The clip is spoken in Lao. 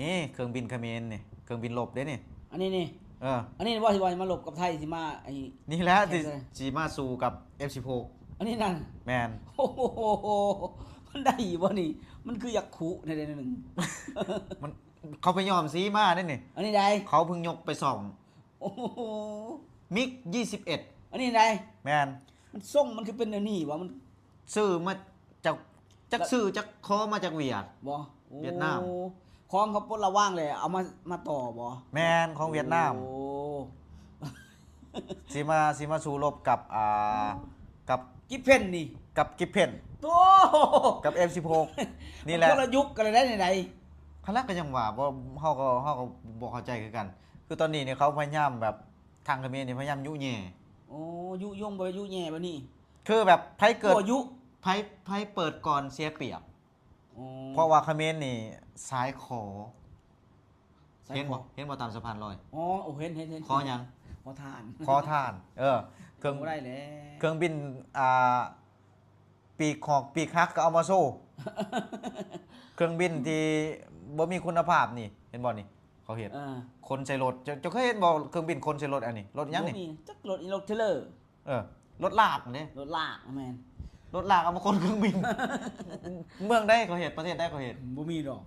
ນີ້ເຄື່ອງບິນຂະເໝນນີ້ ເຄື່ອງບິນລົບເດ້ນີ້. ອັນນີ້ນີ້ ເອີ ອັນນີ້ບໍ່ ທີ່ວ່າມາລົບກັບໄທ ຊິມາໄອ້ ນີ້ແຫຼະທີ່ ຊິມາສູ້ກັບເອັຟສິບຫົກ ອັນນີ້ນັ້ນ. ແມ່ນ. ໂອ້ໂຫ ມັນໄດ້ບໍ່ນີ້? ມັນຄືຢາກຂຸແນວໜຶ່ງ. ມັນ ເຂົາໄປຍ້ອມສີມາເດ້ນີ້. ອັນນີ້ໃດ? ເຂົາເພິ່ງຍົກໄປສ້ອມ. ໂອ້ໂຫ ມິກຊາວເອັດ. ອັນນີ້ໃດ? ແມ່ນ. ມັນຊົງມັນຄືເປັນແນວນີ້ຫວາ? ມັນຊື້ມາຈາກ ຈັກຊື້ຈັກຂໍມາຈາກຫວຽດບໍ່? ຫວຽດນາມ. ຂອງເຂົາປົດລະວາງແລ້ວເອົາມາ ມາຕໍ່ບໍ່? ແມ່ນ ຂອງຫວຽດນາມ. ໂອ້ ຊິມາ ຊິມາສູ້ລົບກັບ ອ່າ ກັບກິບເພັນນີ້ ກັບກິບເພັນ ໂອ້ ກັບເອັຟສິບຫົກ ນີ້ແຫຼະ. ຄົນລະຍຸກກັນແລ້ວໃດ໋ ໃດ໋. ຄັນລະກໍຍັງວ່າບໍ່ ເຮົາກໍ ເຮົາກໍບໍ່ເຂົ້າໃຈຄືກັນ. ຄືຕອນນີ້ນີ້ເຂົາພະຍາຍາມແບບ ທາງຂະເໝນນີ້ພະຍາຍາມຍຸແຍ່. ໂອ້ ຍຸຍົງ ບໍ່ຍຸແຍ່ແບບນີ້ ຄືແບບໃຜເກີດ ໃຜ ໃຜເປີດກ່ອນເສຍປຽບ. ເພາະວ່າຂະເໝນນີ້ສາຍຂໍ. ເຫັນບໍ່ ເຫັນບໍ່ຕາມສະພານລອຍ? ອໍ ໂອ້ ເຫັນ ເຫັນ ເຫັນ. ຂໍຫຍັງ? ຂໍທານ ຂໍທານ. ເອີ ເຄື່ອງ ບໍ່ໄດ້ແລ້ວ ເຄື່ອງບິນ ອ່າ ປີກຫອກປີກຫັກກໍເອົາມາໂຊ. ເຄື່ອງບິນທີ່ບໍ່ມີຄຸນນະພາບນີ້ ເຫັນບໍ່ນີ້ ເຂົາເຮັດ ເອີ ຂົນໃສ່ລົດ. ເຈົ້າ ເຈົ້າເຄີຍເຫັນບໍ່ເຄື່ອງບິນຂົນໃສ່ລົດ? ອັນນີ້ລົດຫຍັງນີ້? ບໍ່ມີຈັກລົດ ລົດເທລເລີ. ເອີ ລົດລາກເດ້ ລົດລາກ. ແມ່ນ ລົດລາກເອົາມາຂົນເຄື່ອງບິນ. ເມືອງໃດເຂົາເຮັດ? ປະເທດໃດເຂົາເຮັດ? ບໍ່ມີດອກ.